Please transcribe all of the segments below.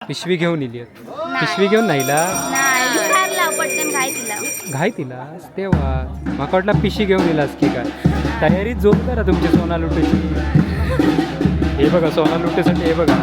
पिशवी घेऊन इली. पिशवी घेऊन नाही ला? नाही, विसरला पटकन घाई तिला. घाई तिलास तेव्हा म्हाका वाटला पिशी घेऊन येलास की काय. तयारी जोरदार आहे तुमची सोना लुटेची. हे बघा सोना लुटेसाठी, हे बघा.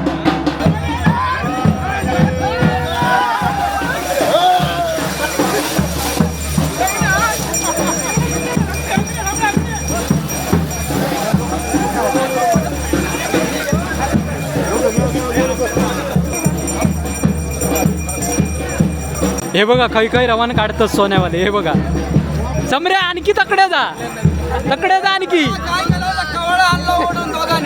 हे बघा खै खै रवान काढतात सोन्यावाले. हे बघा समरे, आणखी तकडे जा, तकडे जा आणखी. थांब, थांब, थांब, थांब.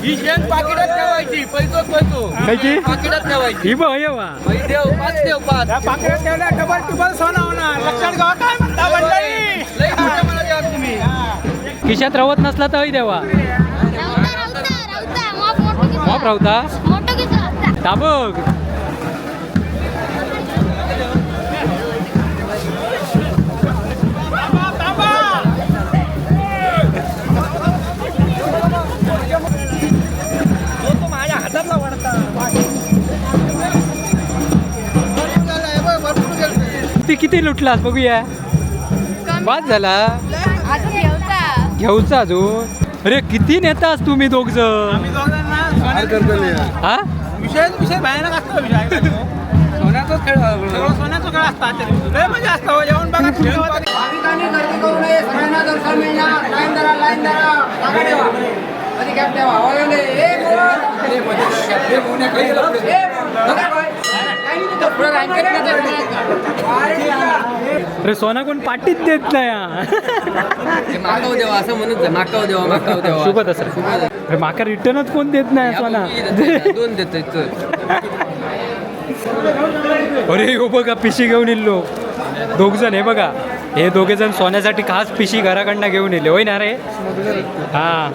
ही शेण पाकिटात ठेवायची, पैसो पैसो. कायची? पाकिटात ठेवायची. ही बघ, हे बघ. देव पाच, देव पाच. पाकिटात ठेवल्या डबल टिबल सोना होणार, लक्षात घ्या. काय म्हणता मंडळी? लई मोठ्या मनाचे आहात तुम्ही. खिशात रवत नसला तर देवा. रावता रावता रावता मॉप मोठं किसं. मॉप रावता? मोठं किसं. ताबग. तो माझ्या हातातला वाढता. ती किती लुटलास बघूया. बाद झाला. अजून घेऊचा. घेऊचा अजून. अरे किती नेतास तुम्ही दोघ जण? हा. विषय विषय भयानक असतो विषय. सोन्याचाच खेळ. सगळं सोन्याचं खेळ असतात, लय मजा असतं हो. जेवण बघा तुमच्या. भाविकांनी गर्दी करू नये, सगळ्यांना दर्शन मिळणार. लाईन धरा, लाईन धरा, जागा ठेवा, मध्ये गॅप ठेवा. हो, ए, बोल. ए, बोल. बघा, बाय. अरे सोना कोण पाठीत देत नाही हा. माकाव देवा असं म्हणत जा, माकाव देवा, माकाव देवा. शुभ दसरा. अरे माका रिटर्नच कोण देत नाही सोना. दोन देतोय चल. अरे हो बघा पिशी घेऊन इल्लो दोघ जण. हे बघा हे दोघे जण सोन्यासाठी खास पिशी घराकडनं घेऊन येले होय ना रे? हा.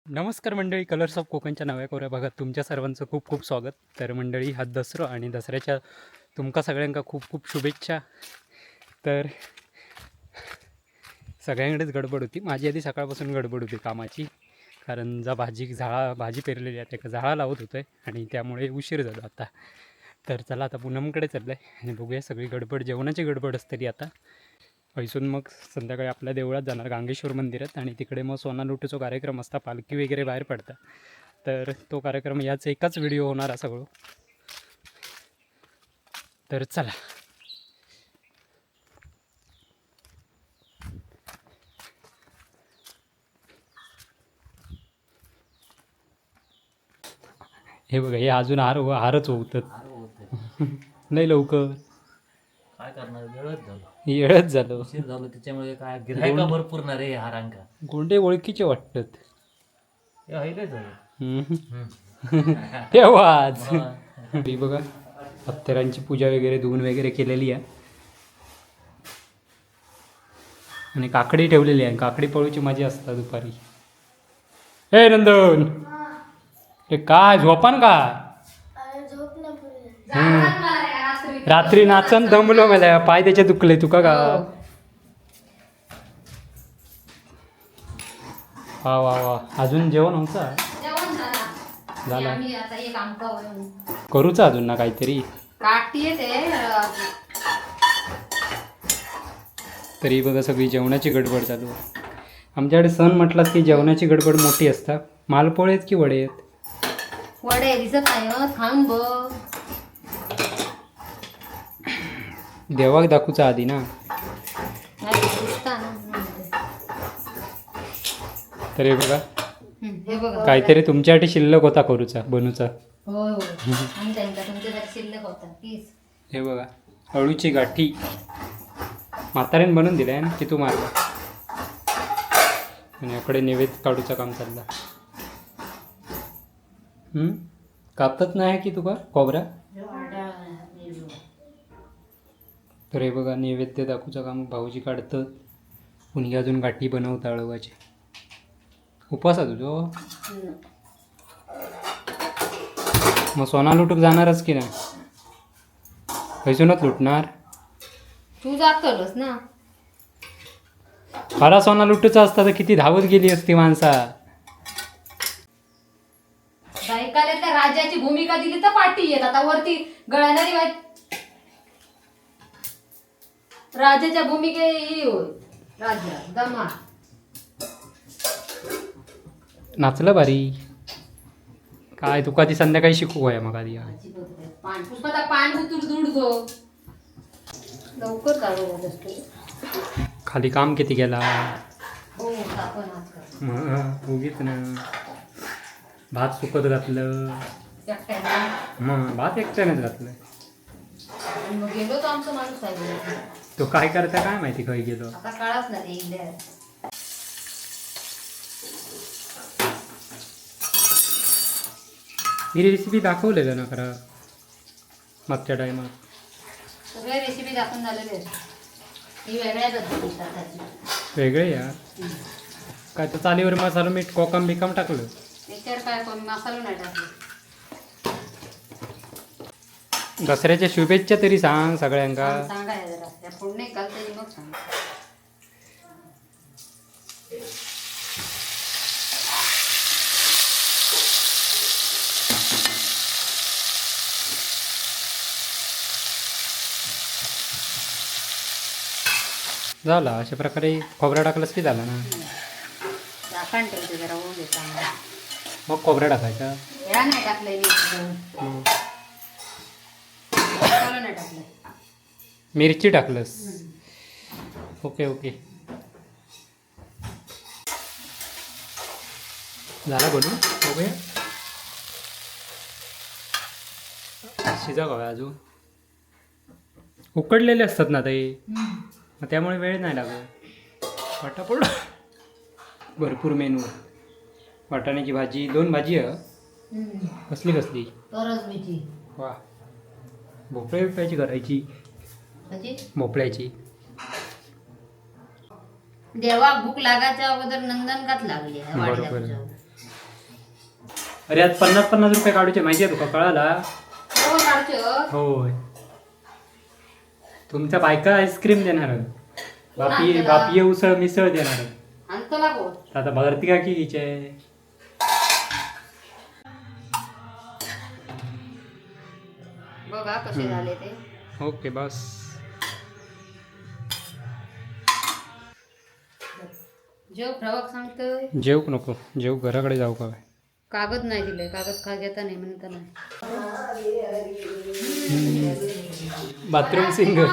नमस्कार मंडळी, कलर्स ऑफ कोकणच्या नव्या कोऱ्या भागात तुमच्या सर्वांचं खूप खूप स्वागत. तर मंडळी हा दसरा आणि दसऱ्याच्या तुमका सगळ्यांका खूप खूप शुभेच्छा. तर सगळ्यांकडेच गडबड होती. माझी आधी सकाळपासून गडबड होती कामाची, कारण जा भाजी झाळा भाजी पेरलेली आहे त्या झाळा लावत होतं आहे आणि त्यामुळे उशीर झालो आता. तर चला आता पूनमकडे चाललं आहे आणि बघूया सगळी गडबड, जेवणाची गडबड असतली आता. हैसून मग संध्याकाळी आपल्या देवळात जाणार, गांगेश्वर मंदिरात, आणि तिकडे मग सोना लुटूचा कार्यक्रम असता, पालखी वगैरे बाहेर पडतात. तर तो कार्यक्रम याच एकाच व्हिडिओ होणार हा सगळं. तर चला. हे बघा हे अजून हार हारच होतात नाही लवकर. काय करणार, वेळच झालो. येळच झालं. उशीर झालो त्याच्यामुळे. काय गिऱ्हाईका भरपूर ना रे हारांका. गोंडे ओळखीचे वाटतात. हे हयलेच झालं. हम्म. तेव्हाच ही बघा हत्यारांची पूजा वगैरे धुवून वगैरे केलेली आहे आणि काकडी ठेवलेली आहे. काकडी पळूची माझी असतात दुपारी. हे नंदन, हे काय झोपान का? रात्री नाचन दमलो, मला पाय त्याचे दुखले. तुका का? वा वा वा, अजून जेवण होतं? जेवण झाला. झालं. आम्ही आता एक आमका करूच अजून ना काहीतरी. काठी येते. तरी बघा सगळी जेवणाची गडबड चालू आहे. आमच्याकडे सण म्हटलात की जेवणाची गडबड मोठी असतात. मालपोळे आहेत की वडे आहेत? वडे दिसत नाही हं, थांब बघ. देवाक दाखवूचा आधी ना. नाही, दिसता ना म्हणते. तर हे बघा. हे बघा. काहीतरी तुमच्यासाठी शिल्लक होता करूचा बनूचा. होय होय, आणि त्यांचा तुमच्यासाठी शिल्लक होता तीस. हे बघा अळूची गाठी म्हाताऱ्यान बनवून दिल्या ना की तू मारला. आणि याकडे नैवेद्य काढूचा काम चालला. कापतच नाही की तुका खोबरा? तर हे बघा नैवेद्य दाखवूचं काम भाऊजी काढतं, पुन्हा अजून गाठी बनवता अळवाची. उपवास आहे तुझो? मग सोना लुटूक जाणारच की नाही? खंयसूनच लुटणार. तू जातलोस ना. खरा सोना लुटूचा असता तर किती धावत गेली असती माणसा. बायकाले तर राजाची भूमिका दिली तर पाठी येत आता वरती गळणारी बाई राजाच्या भूमिके ही होय राजा दमा. नाचलं भारी. काय तुका ती संध्याकाळी शिकू आहे मग आधी. पान पुष्पाचा पान उतूर दुडतो लवकर चालू होत असतो. खाली काम किती केला. हो आपण आजकाल मग उगीच ना भात सुकत घातलं. एकट्याने. मग भात एकट्यानेच घातलं. आणि मग गेलो तो आमचा माणूस आहे बरोबर. तो काय करता काय माहिती खंय गेलो. आता कळाच ना ते इल्ल्यार. ही रेसिपी दाखवलेलं ना खरं मागच्या टायमात. सगळ्या रेसिपी दाखवून झालेले आहेत. ही वेगळ्या पद्धतीची त्याची. वेगळे या काय तर चालीवर मसाला मीठ कोकम बिकम टाकलं. त्याच्यावर काय कोण मसाला नाही टाकला. दसऱ्याच्या शुभेच्छा तरी सांग सगळ्यांका. सांगा जरा त्या फोडणे काल तरी मग सांग. झाला अशा प्रकारे खोबरं टाकलंस की झालं ना. झाकण ठेवते जरा होऊ दे चांगला. मग खोबरं टाकायचं. ह्या नाही टाकलंय मी. मग मसाला नाही टाकलाय. मिरची टाकलंस. ओके ओके झाला बनवून बघूया. शिजा हव्या अजून. उकडलेले असतात ना ते, मग त्यामुळे वेळ नाही लागत. पटापट भरपूर मेनू. वाटाण्याची भाजी, दोन भाजी आहे. कसली कसली? तरच मिरची. वा, भोपळे बिपळ्याची करायची. म्हणजे भोपळ्याची. देवा भूक लागायच्या अगोदर नंदनकात लागली आहे वाडीला बरोबर. तुझ्या. अरे आज 50-50 रुपये काढूचे माहिती आहे तुका? कळाला? हो काढचो. होय, तुमच्या बायका आईस्क्रीम देणार, बापी आणतला? बापी उसळ मिसळ देणार. आणतो लागो. आता भरती काकी घ्यायची आहे. बघा कसे झाले ते. ओके बस. जेव प्रभाग सांगतोय. जेवू नको जेव, घराकडे जाऊ का? कागद नाही दिले, कागद खा घेता नाही म्हणता नाही. Bathroom singer.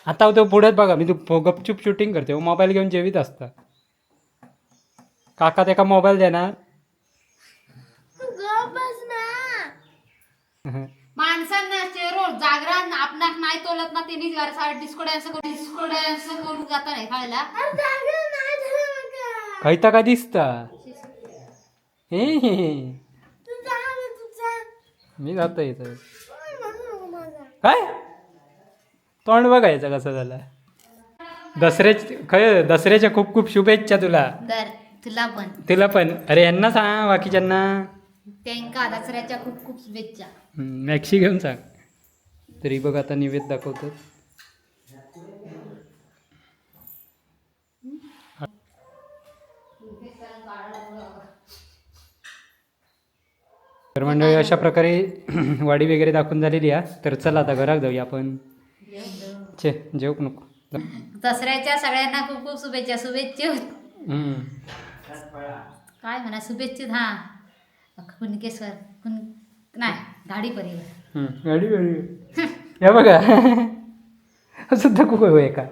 आता तो पुढेच बघा, मी तू गपचूप शूटिंग करते, मोबाईल घेऊन जेवीत असता. काका त्याका मोबाईल देणार. माणसांना चेहरो जागरण आपणाक नाही तोलत ना त्यांनी डिस्को डान्स करून डिस्को डान्स करून जाता नाही खायला. खैता का दिसता हे हे, हे. मी जातो इथं. काय तोंड बघायचं कसं झालं. दसऱ्याच खय दसऱ्याच्या खूप खूप शुभेच्छा तुला. तर तुला पण. तुला पण. अरे यांना सांग बाकीच्यांना. त्यांका दसऱ्याच्या खूप खूप शुभेच्छा. मॅक्सी घेऊन सांग. तरी बघ आता निवेद दाखवतो. तर मंडळी अशा प्रकारे वाडी वगैरे दाखवून झालेली आहे. तर चला आता घरात जाऊया आपण. छे जेवू नको. दसऱ्याच्या सगळ्यांना खूप खूप शुभेच्छा. शुभेच्छा. हम्म. काय म्हणा शुभेच्छा. हा कुणकेश्वर कुण नाही गाडी परिवार. गाडी गाडी या बघा असं दाखवू काय होय का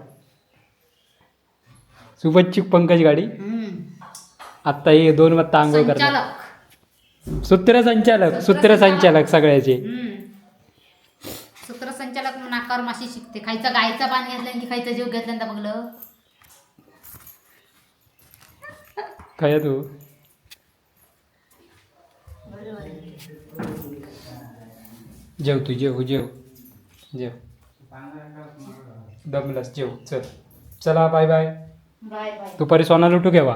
शुभेच्छुक पंकज गाडी. आत्ता हे 2 वाजता आंघोळ करणार. संचालक. सूत्रसंचालक सूत्रसंचालक सगळ्याचे. सूत्रसंचालक म्हणून नाकावर माशी शिकते. खायचं गायचं पान घेतलं की खायचं जीव घेतल्यानंतर बघलं. काय तू जेव तू, जेव जेव जेव. दमलास, जेव. चल चला, बाय बाय. Bye bye. दुपारी सोना लुटू घेवा.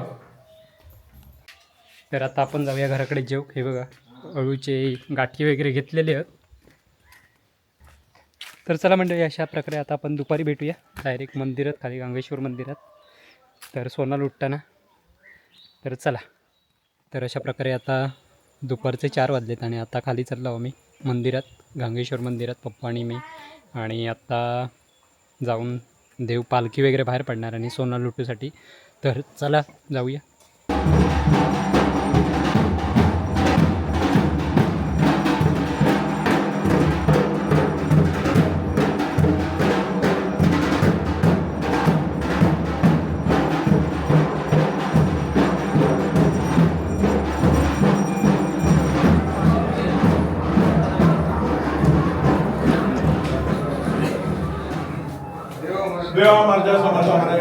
तर आता आपण जाऊया घराकडे जेव. हे बघा, अळूचे गाठी वगैरे घेतलेले आहेत. तर चला मंडळी, अशा प्रकारे आता आपण दुपारी भेटूया डायरेक्ट मंदिरात, खाली गांगेश्वर मंदिरात, तर सोना लुटताना. तर चला, तर अशा प्रकारे आता दुपारचे 4 वाजलेत आणि आता खाली चाललो आम्ही मंदिरात, गांगेश्वर मंदिरात, पप्पा आणि मी. आणि आत्ता जाऊन देव पालखी वगैरे बाहेर पडणार आणि सोना लुटूसाठी. तर चला जाऊया. देवा माझ्या समर्थ महाराज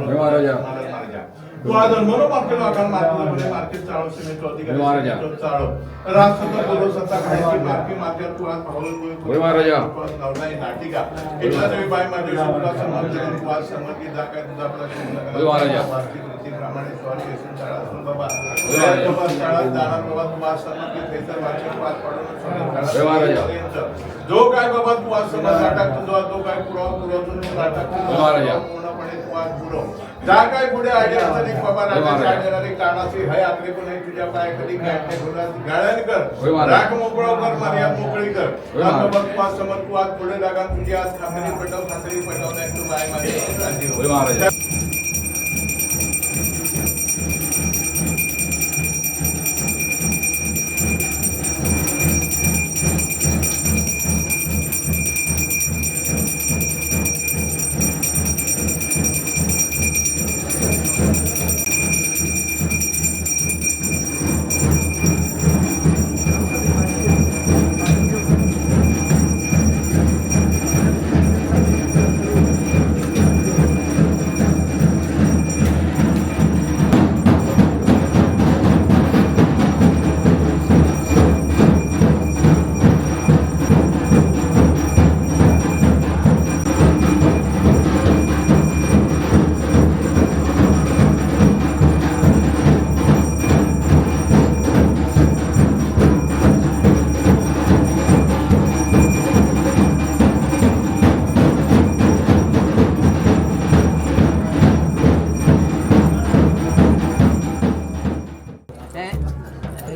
महाराजा. तू आज अनमोल मार्केट आकार market market Chalo cement Chalo राज सत्ता बोलो सत्ता खायची मार्की मार्केट तू आज भाऊ नाटिका इथला देवी बाई माझ्या तुला समर्थ तू आज समर्थ जा काय तुझा आपला प्रमाणे स्वारी असून शाळा असून बाबा बाबा शाळा जाणार बाबा तू आज समर्थ थेसर वाचन पाच पाडून जो काय बाबा तू आज समज नाटक तुझा तो काय पुरावा पुरवतो नाटक पूर्णपणे तू आज पुरव. जा काय पुढे आयडिया असेल एक बाबा राजा कानाची हय आकले पण नाही तुझ्या पाय कधी गाठ गाळण कर, राख मोकळा कर, मर्याद मोकळी कर. बाबा तू आज समज तू आज पुढे लागा तुझी आज खात्री पटव, खात्री पटव नाही तू बाय माझी.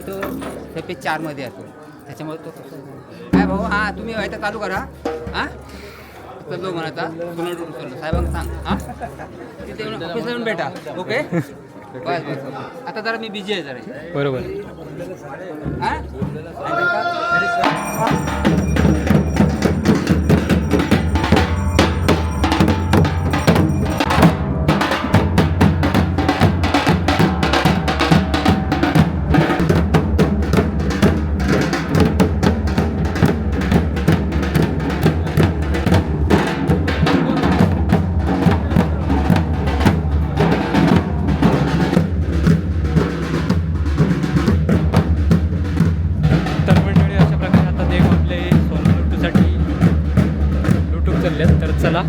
तो सफेद 4मध्ये असतो, त्याच्यामुळे तो काय भाऊ. हां तुम्ही व्हायचं चालू करा. हां चाललो म्हणा सोनं लुटून चाललो साहेबांना सांग. हां तिथे येऊन ऑफिसला येऊन भेटा. ओके बस बस. आता जरा मी बिझी आहे जरा. बरोबर. हां. तर मंडळी, अशा प्रकारे आता देव आपले सोनं लुटूसाठी लुटूक चालले. तर चला.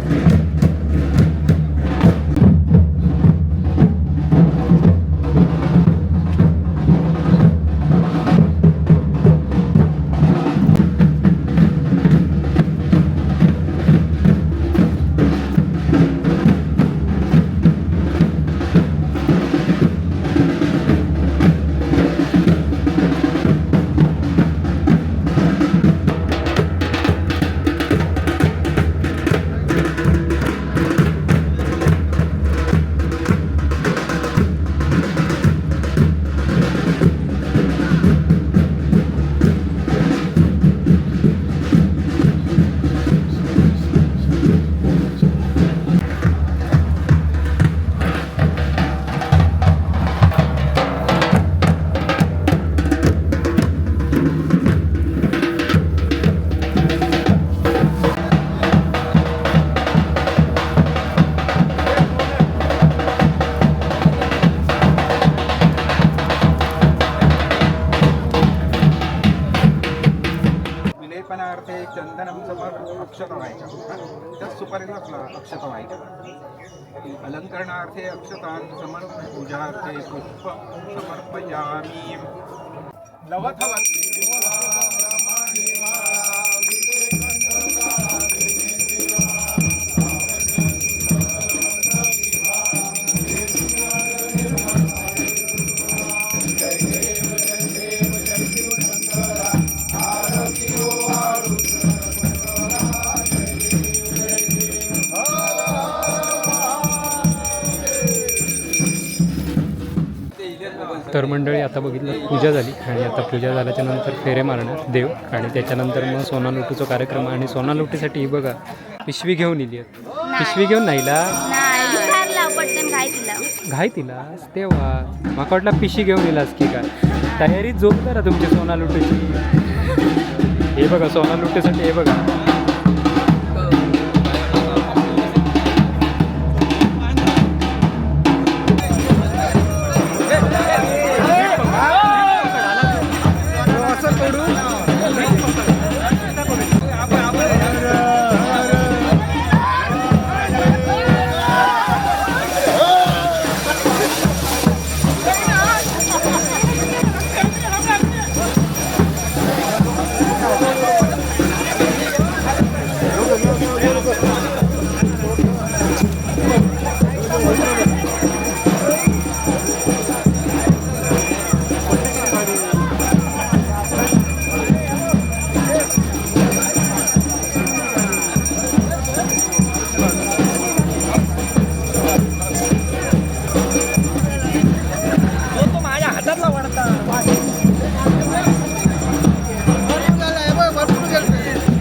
त्याच सुपारीला अक्षता व्हायच्या. अलंकरणार्थे अक्षतां समर्प पूजार्थे पुष्प समर्पयामी. तर मंडळी आता बघितलं पूजा झाली आणि आता पूजा झाल्याच्या नंतर फेरे मारणार देव आणि त्याच्यानंतर मग सोना लुटूचा कार्यक्रम. आणि सोना लुटीसाठी ही बघा पिशवी घेऊन इली आहे. पिशवी घेऊन नाहीला नाही, विसरला पटकन घाई तिला. घाई तिला तेव्हा माका वाटलं पिशी घेऊन येलास की काय. तयारी जोरदार आहे तुमची सोना लुटीची. हे बघा सोना लुटीसाठी हे बघा.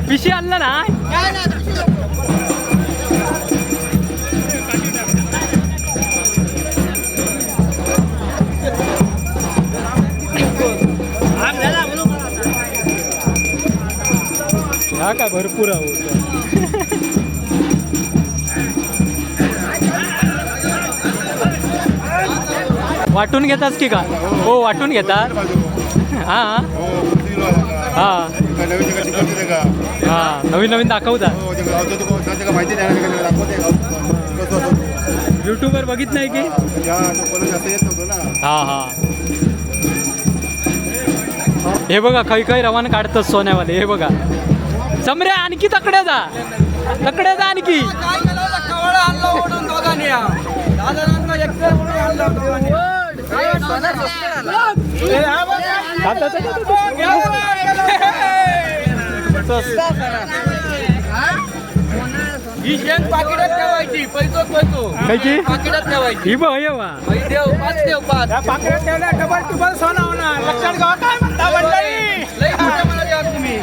पिशी आणला ना. हा का भरपूर आहोत. वाटून घेतास की का? हो वाटून घेतात. हां हां हां नवीन नवीन दाखवता. युट्यूबवर बघित नाही की? हां हां हे बघा खै खै रवान काढतात सोन्यावाले. हे बघा समऱ्या आणखी तकडे जा, तकडे जा आणखी. ही शेंग पाकिटात ठेवायची, पैसो पैसो पाकिटात ठेवायची. ही बघ हे वा देव पाच देव पाच पाकिटात ठेवल्या डबल टिबल सोना होणार. लक्षात घ्या काय म्हणता मंडळी. लई मोठ्या मनात याल तुम्ही.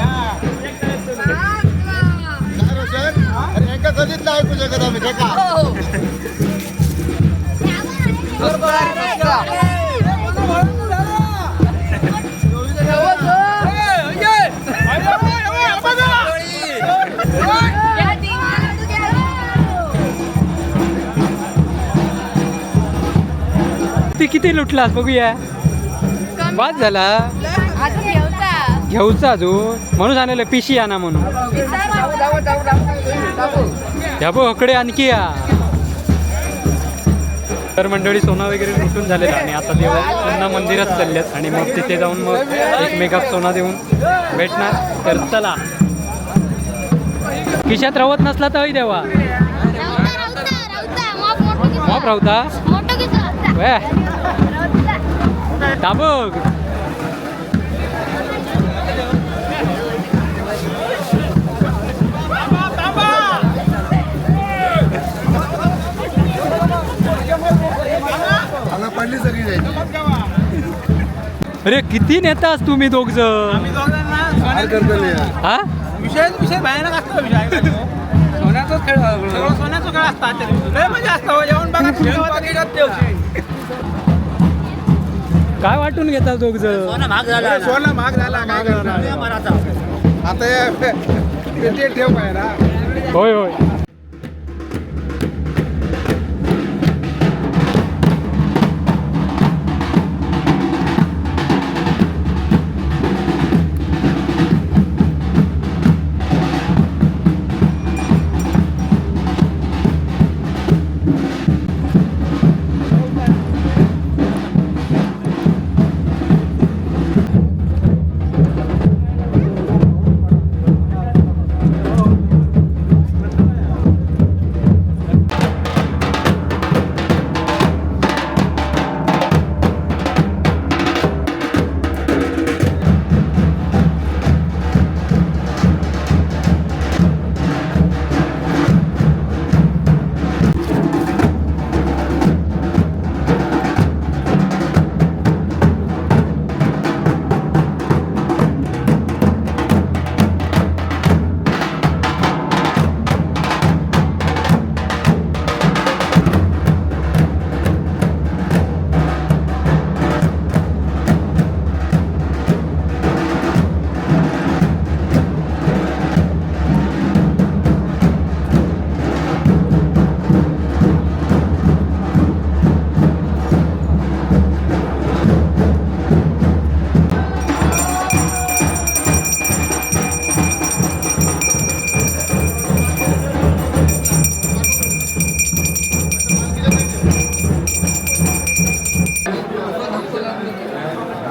कधीच नाही ऐकू शकत आम्ही. ती किती लुटलास बघूया. बाद झाला अजून घेऊचा घेऊचा अजून म्हणून सांगितलं पिशी आणा म्हणून. ह्या बघ हकडे आणखी या. तर मंडळी सोना वगैरे लुटून झालेला आणि आता देवा पुन्हा मंदिरात चालल्यात आणि मग तिथे जाऊन मग एकमेकात सोना देऊन भेटणार. तर चला खिशात राहत नसला तर देवा मॉप राहता दाबग. अरे किती नेतास तुम्ही दोघ जण? हा विषय विषय भयानक असतो. विषय सोन्याचाच खेळ, सगळं सोन्याचं खेळ असतात. लय मजा असतं जेवण बघा. काय वाटून घेता दोघ जण? सोना महाग झाला काय करणार आता? ठेव पाहिजे. होय होय.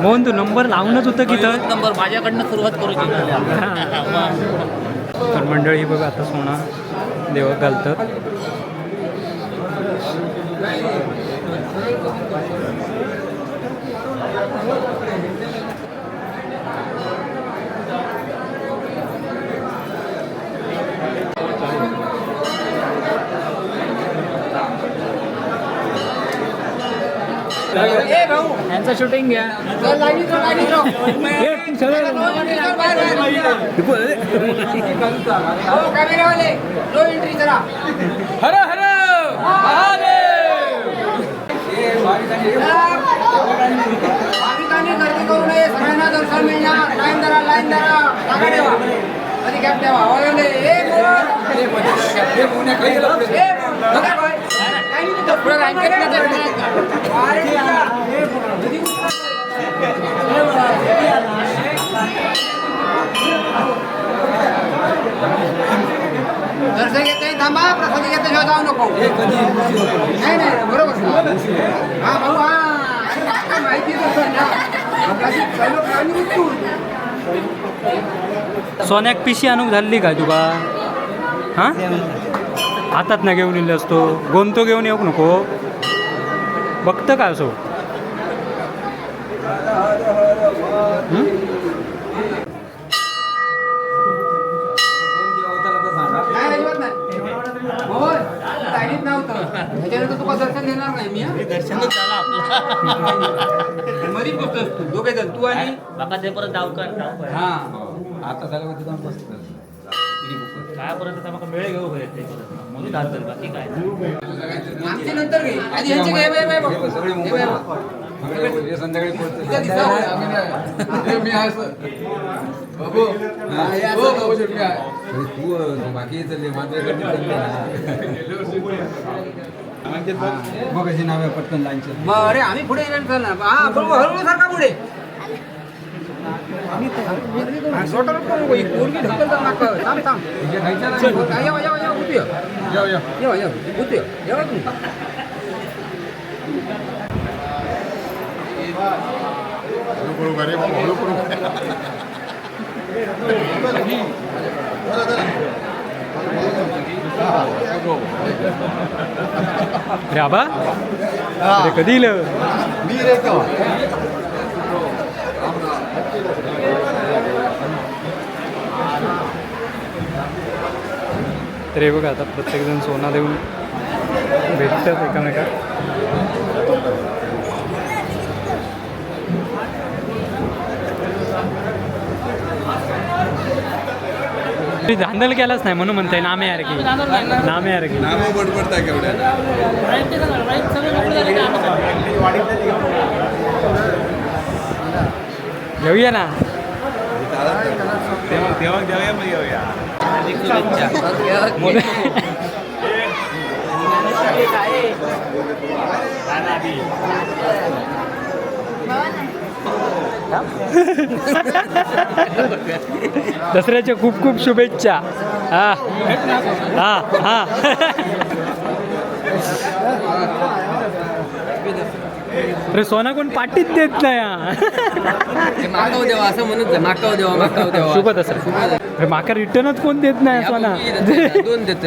मोहन, तू नंबर लावूनच होतं की तर नंबर माझ्याकडनं सुरुवात करूची. तर मंडळी बघ, आता सोना देवाक घालतात. यांचं शूटिंग घ्या. हर हर महादेव. भाविकांनी गर्दी करू नये, सगळ्यांना दर्शन मिळणार. लाईन धरा, लाईन धरा, जागा ठेवा, कधी गॅप ठेवा. ए मोहन. ए मोहन, बघा बाय. लाईनीत उतर. पुढं रांगेत नाही जायचं. अरे कधी उतरणार? दर्शन घेते थांबा, प्रसादी घेते जाऊ नको. नाही नाही, बरोबर. हा भाऊ, हा अरे, माहिती तसं ना. अशी पहिलं प्राणी उचलून. सोन्याक पिशी आणूक झाली काय तुका? हा, हातात ना घेऊन इल्लो असतो. गोमतो घेऊन येऊक नको. बघतं काय असो? हं? नाही, अजिबात नाही. मोहन, तू लाईनीत नव्हतं, त्याच्यानंतर तुका दर्शन देणार नाही मी. हं? दर्शनच झालं आपलं. मधीच बसतोस तू, दोघे जण तू आणि बाका ते परत डावकर. हा. आता झालं का तिथं बसतं. काय परत आता माका मेळ घेऊ ते परत म्हणून घालतात, बाकी काय. आमचे नंतर घे, आधी ह्यांचे घे. बाय बाय, बघ. सगळे हे बाय बघ. मुंबई संध्याकाळी पोहोचते. तिथं दिसावं. मी आहे सर. बाबू, हो बाबू शेट, मी आहे. तू बाकी चालले, माझ्याकडे चालले. बघ अशी नावे पटकन लाईनचे. मग अरे, आम्ही पुढे येणार, चल ना. हा बरोबर, हळूहळू सारखा पुढे. स्वतः नको नको, ही पोरगी ढकल जाऊ नका. थांब थांब. येवा येवा येवा, उठू. येवा येवा, उठू येवा तुम्ही. अरे आबा, अरे कधी इलं? तर हे बघा, आता प्रत्येकजण सोना देऊन भेटतात एकामेकात. तुम्ही धांदल केलाच नाही म्हणून म्हणताय नामे यार की नामे यार की. बडबडता केवढ्या. घेऊया ना. दसऱ्याच्या खूप खूप शुभेच्छा. हा हा हा. अरे सोना कोण पाठीत देत नाही हा. माकाव देवा असं म्हणत जा, माकाव देवा, माकाव देवा. शुभ दसरा. अरे माका रिटर्नच कोण देत नाही सोना. दोन देत.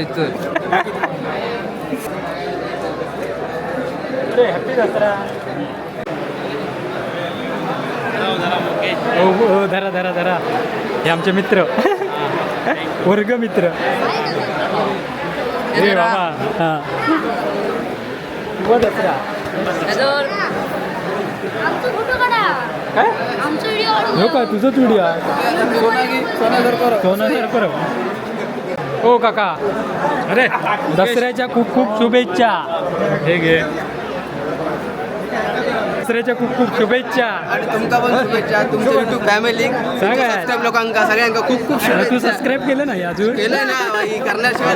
अरे हॅपी दसरा. हो हो, धरा धरा धरा. हे आमचे मित्र, वर्ग मित्र. हे बाबा, हा, शुभ दसरा. आमचं फोटो काढा. काय? आमचं व्हिडिओ. हो का, तुझंच व्हिडिओ आहे. सोना सरकर. हो काका, अरे दसऱ्याच्या खूप खूप शुभेच्छा. हे घे, दसऱ्याच्या खूप खूप शुभेच्छा. आणि तुमका पण शुभेच्छा, तुमच्या युट्यूब फॅमिली, सगळ्या. सबस्क्राईब लोकांका, सगळ्यांका खूप खूप अरे तू शुभेच्छा. सबस्क्राईब केलं नाही अजून? केलं ना बाई, करण्याशिवाय.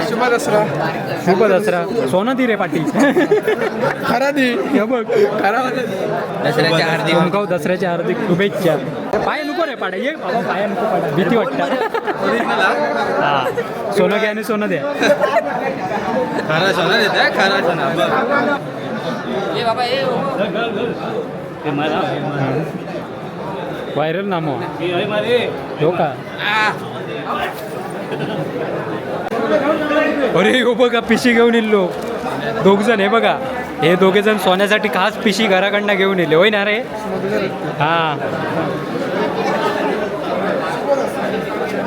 शुभ दसरा. शुभ दसरा. सोनं दी रे पाटी. खरा दी. हे बघ. खरा. दसऱ्याच्या हार्दिक तुमका दसऱ्याच्या हार्दिक शुभेच्छा. पाय नको रे पाडा, ये बाबा, पाया नको पाडा, भीती वाटतं. हा, सोनं घ्या आणि सोनं द्या. खरा सोना देत, खरा सोना. ए बाबा ए हो. व्हायरल नामो हो का? अरे हो बघा, पिशी घेऊन इल्लो दोघ जण. हे बघा, हे दोघे जण सोन्यासाठी खास पिशी घराकडनं घेऊन येले होय ना रे? हा,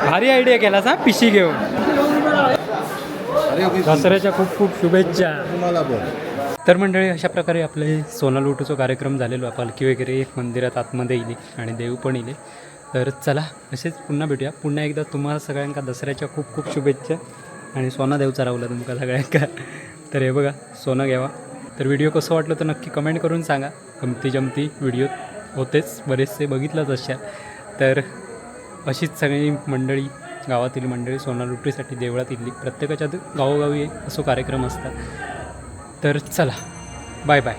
भारी आयडिया केलास हा पिशी घेऊन. दसऱ्याच्या खूप खूप शुभेच्छा. तर मंडळी, अशा प्रकारे आपले सोना लुटूचा कार्यक्रम झालेलो आहे. पालखी वगैरे मंदिरात आतमध्ये येईल आणि देव पण येईल. तर चला, असेच पुन्हा भेटूया. पुन्हा एकदा तुम्हाला सगळ्यांका दसऱ्याच्या खूप खूप शुभेच्छा आणि सोना देवचा रावला तुमका सगळ्यांका. तर हे बघा, सोनं घ्यावा. तर व्हिडिओ कसं वाटलं तर नक्की कमेंट करून सांगा. गमती जमती व्हिडिओ होतेच, बरेचसे बघितलंच अशा. तर अशीच सगळी मंडळी, गावातील मंडळी सोना लुटीसाठी देवळात इथली, प्रत्येकाच्या गावोगावी असो कार्यक्रम असतात. तर चला, बाय बाय.